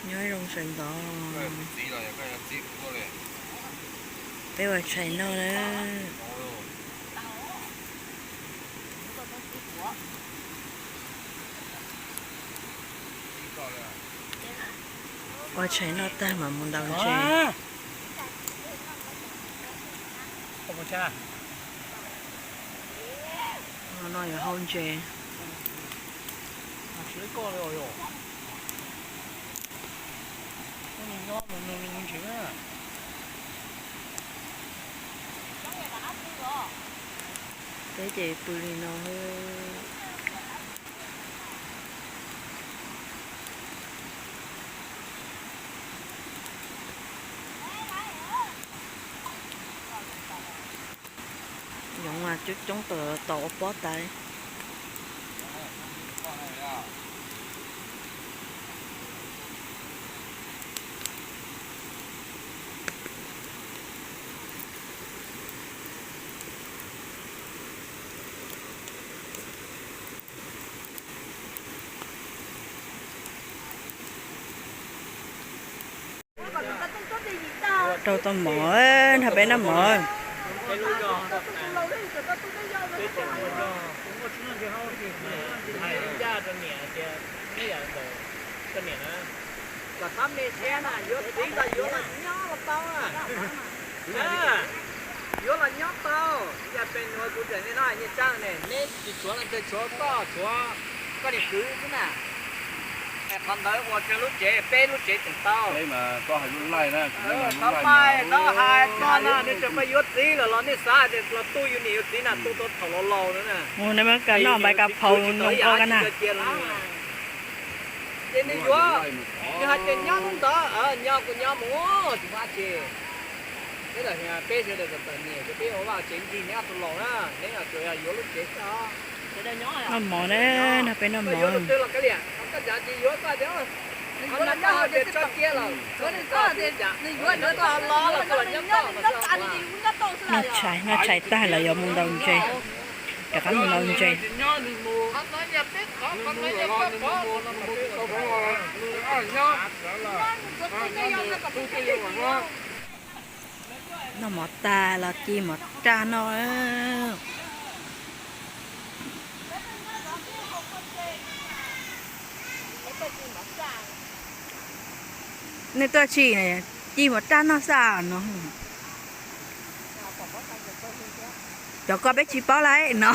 Nyob zoo sawv ntxov, peb ua tshais noj na. Ua tshais noj tag mas mus ntaus ntses. No yog hau ntses. Peb ces pw li no. Yoov mas coob coob tau ua pob tas. Rau tau mov, nrog peb noj mov. Kom txhob me siab na, yuav txiv los yuav los nyob los tau na. Yuav los nyob tau, yog pes nuav kuv tseem li no nyias tsa ne, neb tsis tshuav los ntshe tshuav koj, tshuav koj niag kwv xwb na. Qhov ntawd ua kiag lub tsev, peb lub tsev tseem tau. Txhob pais, txhob hais txog no, neb tseem pais yuav txiv lawm los nej xav tias los tu yus niam yus txiv na, tu tau thaum laus laus na. Neb muab kaw noj npais kaw phau noo koj na. Ces nws yuav, nws hais tias nyob ntawd, nyob kuv nyob mus tsis muaj dab tsi. Peb tawm, peb sawv daws tawm nyias ces peb ua vaj tsev ncig neb ob tug laus na, neb tsuas yog yuav lub tsev xwb os. Noj mov na, nrog peb noj mov. Yuav tus twg los kav liam, koj tseem yuav koj tias, yuav los nyob hauv ces tso cia lawm, nws yuav nws koj los los koj los nyob toj. Noj tshais, noj tshais tag lawm yuav mus ntaus ntses, rov qab mus ntaus ntses. Noj mov tag los ci mov raj noj. Nej tuaj tsi na, ci mov raj noj xwb no. Cov ko peb tsis paub lawm no.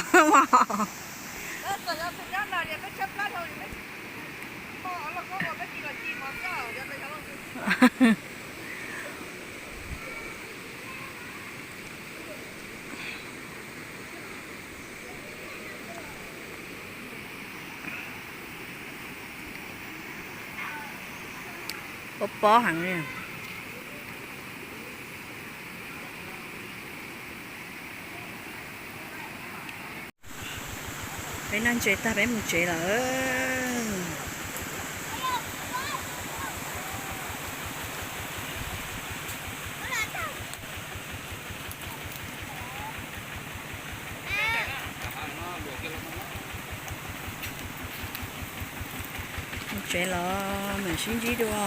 Pob pob heev li. Peb noj ntses tag peb mus tsev lawm. Mus tsev los mam sib ntsib dua.